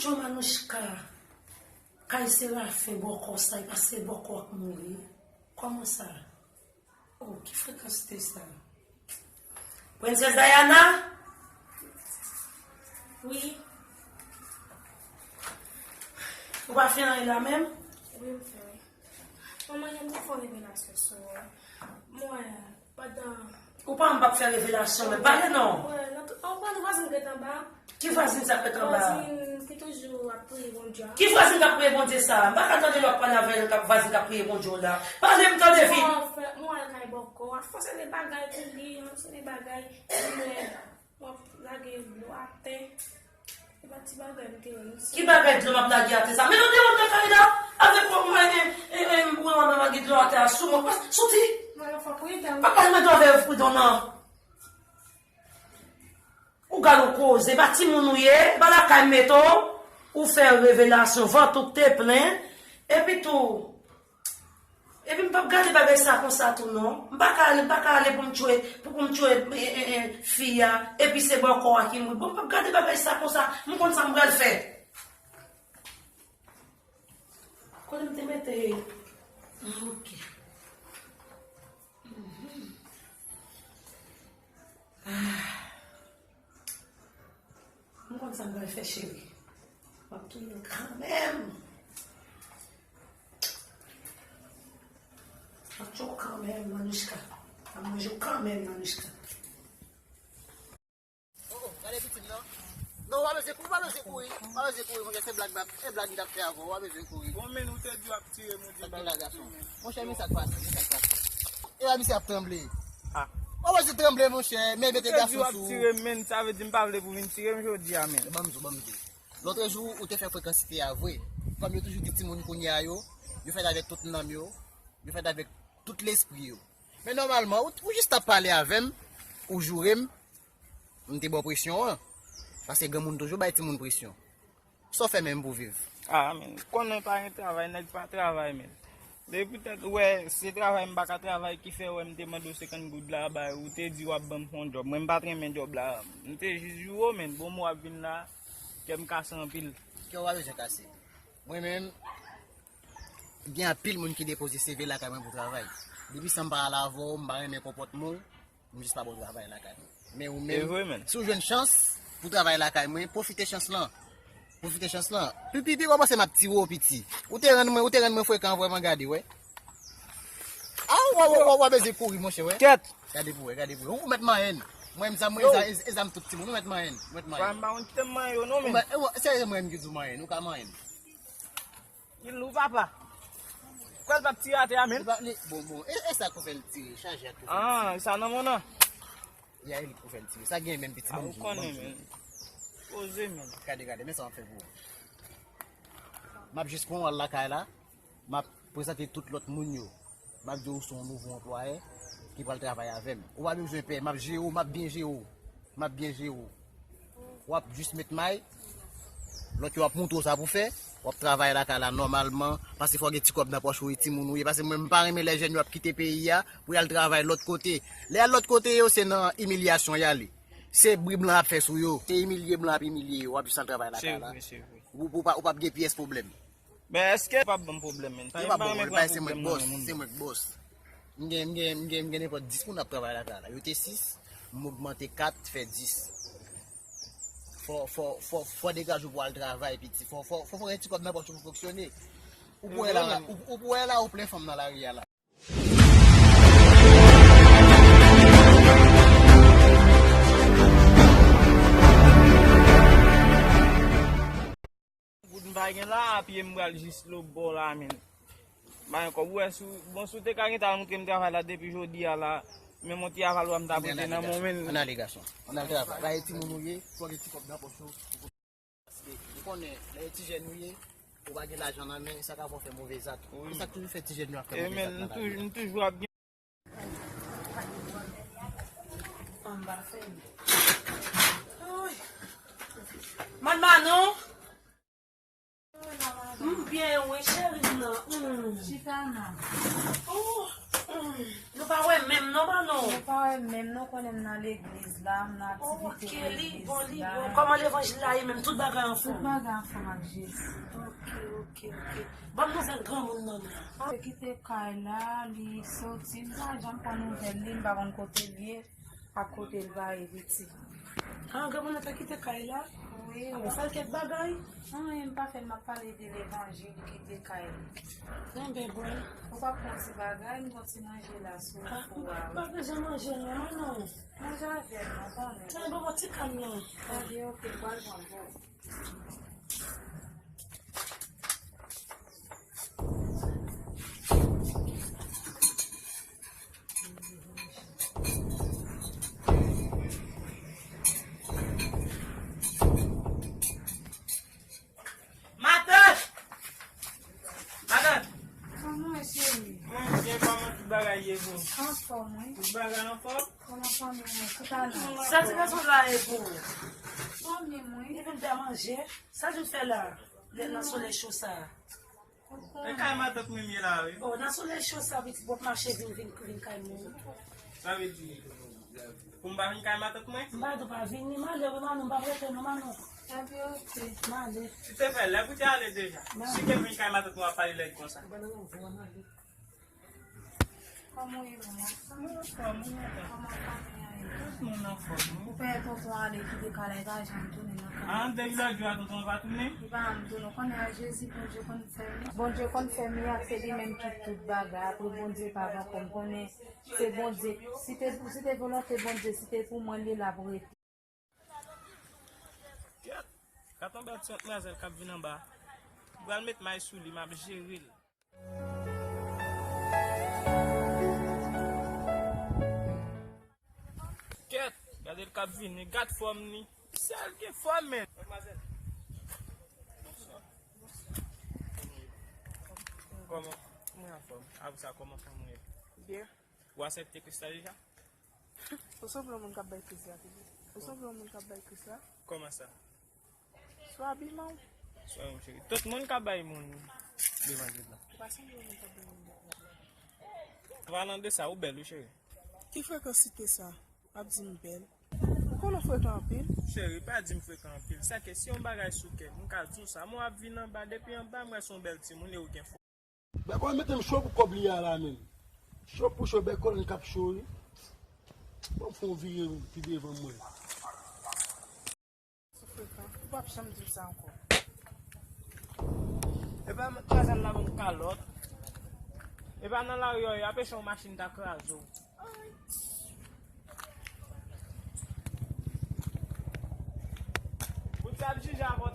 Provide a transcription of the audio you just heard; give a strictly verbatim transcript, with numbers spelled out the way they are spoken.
Djo Manouchka, kay Serafen bòkò sa, e pa se bòkò k mouri. Kòman sa? Oh, ki frekansite sa? Prensès Diana? Wi. Ou pa fè anyen la menm? Wi, m fè, wi. Manman, jan m te fè yon revelasyon sou ou. Mwen, pandan Ou pa m p ap fè revelasyon, men pale non. Wè, nan tout, an, nan vwazin k ret anba. Ki vwazin sa k ret anba? Vwazin ki toujou ap priye Bondye a. Ki vwazin k ap priye Bondye sa? M pa ka tande lè w ap pale avè l, k ap vwazin k ap priye Bondye w la. Pale m tande vit. Mwen, fè, mwen al kay bòkò. Fò se de bagay pou li, se de bagay. Mwen, w ap lage dlo atè. E pa ti bagay m te wè, non. Ki bagay dlo m ap lage atè sa? Men nou te wè nan kay la avèk kòb mwen, e, e, e, m wè w ap lage dlo atè a sou mwen. Pas, soti. Mwen, fò pridan. Pa pale mwen dlo avè pridan, non. Ou gal ou koze, pa timoun ou ye, pa lakay m mete w, ou fè revelasyon, vant ou k te plen, epi tou, epi m p ap gade bagay sa konsa tou non. M pa ka ale, m pa ka ale pou m tchwe, pou, pou m tchwe, e, e, e, fi a, epi se bòkò a ki mouri. Bon, m p ap gade bagay sa konsa, m konn sa m pral fè. Kote m te mete? Ah, ok. Mhm. Ah. M konn sa m pral fè, cheri. M ap touye w kanmenm. M ap touye w kanmenm, Manouchka. M ap manje w kanmenm, Manouchka. Oh, oh, gade pitit non. Non, w pa bezwen kouri, w pa bezwen kouri. W pa bezwen kouri, monchè, se blag, blag, se blag m t ap fè avè w, w pa bezwen kouri. Bon, men ou te di w ap tire m, ou di m pa bezwen kouri. Monchè, men sa k pase, men sa k pase. E la, misye ap tranble. Ah. W pa bezwen tranble, monchè, men mete gason sou ou. Ou te di w ap tire m, men sa vle di m pa vle pou vin tire m jodi a, men. Ban m di w, ban m di w. Lòtrejou, ou te fè frekansite a vre. Kòm yo toujou di timoun kounye a yo, yo fèt avèk tout nanm yo, yo fèt avèk tout lespri yo. Men nòmalman, ou, ou jis t ap pale avè m, ou joure m, m te ba w presyon an. Paske granmoun toujou bay timoun presyon. Sa w fè menm pou viv? Ah, men, konnen pa gen travay, nèg pa travay, men. Depi tèt, ou wè, se travay m pa ka travay ki fè, wè, m te mande w senkant goud la, bay, ou te di w ap ban m fè yon djòb. Mwen, m pa t renmen djòb la. M te jis joure w, men, bon, m wè w ap vin la, kè m kase anpil. Kè w pa bezwen kase. Mwen menm, gen anpil moun ki depoze C V lakay mwen pou travay. Depi san m pa al avè w, m pa renmen konpòtman w, m jis pa ba w travay lakay mwen. Men ou menm, si w jwenn chans pou travay lakay mwen, pwofite chans lan. Pwofite chans lan. Pi, pi, pi, w panse m ap tire w piti. Ou te rann mwen, ou te rann mwen frekan vrèman, gade, wè. Ah, w, w, w, w bezwen kouri, monchè, wè. Kèt. Gade pou wè, gade pou wè. Ou mèt manyen. Mwen, m zam, mwen, e zam tout timoun, ou mèt manyen, ou mèt manyen. Papa, m pa konn kite m manyen yo, non, men. Ou mèt, e, wè, se mwen ki di w manyen, ou ka manyen. Li lou, papa. Kwè l p ap tire atè a, men. Li pa, li, bon, bon. E, e sa k fè l tire, chaje a k fè l tire. Ah, sa nan mwen nan. Ya, e li k fè l tire. Sa gen menm piti. Ah, ou konnen, men. Poze, men. Gade, gade, men sa m ap fè pou ou. M ap jis pran w al lakay la. M ap prezante tout lòt moun yo. M ap di w se yon nouvo anplwayè ki pral travay avè m. Ou pa bezwen pè, m ap jere w, m ap byen jere w. M ap byen jere w. W ap jis met may. Lòt yo ap montre w sa pou fè. W ap travay lakay la nòmalman. Paske fò w gen ti kòb nan pòch ou, e timoun ou ye. Paske mwen, m pa renmen lè jèn yo ap kite peyi a pou y al travay lòt kote. Lè y al lòt kote yo, se nan imilyasyon y ale. Se bri blan ap fè sou yo. Se imilye blan ap imilye yo. W ap jis al travay lakay la. Se vre, se vre. Ou, ou pa, ou p ap gen pyès pwoblèm. Men èske l p ap ban m pwoblèm, men? Yo pa ban w, li pa se mwen k bòs, se mwen k bòs. M gen, m gen, m gen, m gen nenpòt dis moun ap travay lakay la. Yo te sis, m ogmante kat, fè dis. Fò, fò, fò, fò degaje w pou al travay, piti. Fò, fò, fò, fò gen ti kòb nan pòch ou pou fonksyone. Ou pou wè la, ou, ou pou wè la, ou plen fanm nan lari a la. Goud m pa gen la, pye m pral jis lòtbò la, men. M pa gen kòb, ou wè, si w, bon, si w te ka gentan al montre m travay la depi jodi a la, men yon ti aval w a m ta prete nan men w, men. Ann ale, gason. Ann al travay. Bay timoun ou ye, fò gen ti kòb nan pòch ou. Paske ou konnen, lè ti jèn ou ye, ou pa gen lajan nan men, sa ka fè w fè move zak. Wi. Se sa k toujou fè ti jèn yo ap fè move zak nan lavi a. M toujou ap gen Manman, non? M byen, wi, cheri m nan. Mm. Chita nan. Oh, mm. Nou Pa wè menm non, Manon. Mwen pa wè menm non, konnen m nan legliz la, m nan aktivite legliz la. Ok, li bon, li bon. Kòman levanjil la ye menm? Tout bagay anfòm? Tout bagay anfòm ak Jezi. Ok, ok, ok. Ban m nouvèl granmoun nan la. Li kite kay la, li soti, m pa janm pran nouvèl li, m pa konn kote l ye. Ak kote l va ye piti. Ah, granmoun nan te kite kay la? Wi. Apa fè l kèk bagay? Anyen m pa fè l, m ap pale de levanjil, li kite kay li. Enben, bon. Ou pa pran ti bagay, m pran ti manje la sou fou a. Ah, m pa bezwen manje non, Manon. Manje avè m, non, konnen. Sa bon, bon, ti kanm nan. Enben, ok, pral pran bon. Matant! Matant! Kòman w ye, cheri? Mwen byen, kòman tout bagay ye pou ou? Anfòm, wi. Tout bagay anfòm? Kòman fanmi w? Tout ale? Sa ti gason la ye pou ou? Fanmi m, wi. Li vin fè manje? Sa l vin fè la? Lè nan solèy cho sa. Men kay matant mwen m ye la, wi. Oh, nan solèy cho sa, pitit, w ap mache vin, vin, vin kay mwen. Sa vle di, pou m pa vin kay matant mwen? M pa di w pa vini, m ale, wi, Manon, m p ap rete non, Manon. Enben, ok. M ale. Si te fè lè pou te ale deja. M ale. Si ke m vin kay matant mwen, w ap pale lèd konsa. Kòman w ye, manman? Mwen anfòm, mwen anfòm. Kòman fanmi an ye? Tout moun anfòm, wi. Ou fè tonton ale kite kay la, li pa janm tounen nan kay la. Ah, depi lòt jou a tonton an pa tounen? Li pa janm tounen. Ou konnen ak Jezi, Bondye konn fè mi-, Bondye konn fè mirak, se li menm ki tout bagay. Apre Bondye pa bon, kòm konnen se Bondye. Si te, si te volonte Bondye, si te pou mwen, li la pou rete. Kèt! Gad yon bèl ti matmwazèl k ap vin anba. M pral met may sou li, m ap jere l. Kèt! Gade l k ap vini, gad fòm li. Sèl gen fòm, men. Matmwazèl. Bonswa. Kòman? Mwen anfòm. Apre sa, kòman fanmi w ye? Byen. Ou aksepte Kris la deja? Ou sanble yon moun k ap bay Kris la, Filipe. Ou sanble yon moun k ap bay Kris la. Kòman sa? Sou abiman w. Sou abiman, cheri. Tout moun k ap bay moun levanjil la. Ou pa sanble yon moun k ap bay moun levanjil la. An palan de sa, ou bèl, wi, cheri. Ki frekansite sa? W ap di m bèl. Ou konnen w frekan anpil. Cheri, pa di m frekan anpil. Sèke si yon bagay sou kè m, m ka di w sa. Mwen ap vin anba, depi anba, m wè se yon bèl timoun e ou gen fò. Bèkòl mete m cho pou kòb li a la menm. Cho pou cho, Bèkòl m k ap cho wi. Bon, fè yon vire pi devan mwen. Sou frekan, ou p ap janm di m sa ankò. Epa matmwazèl la ban m kalòt. Epa nan lari yo, y ap eche yon machin ta kraze w. Pou ti ap jije avè w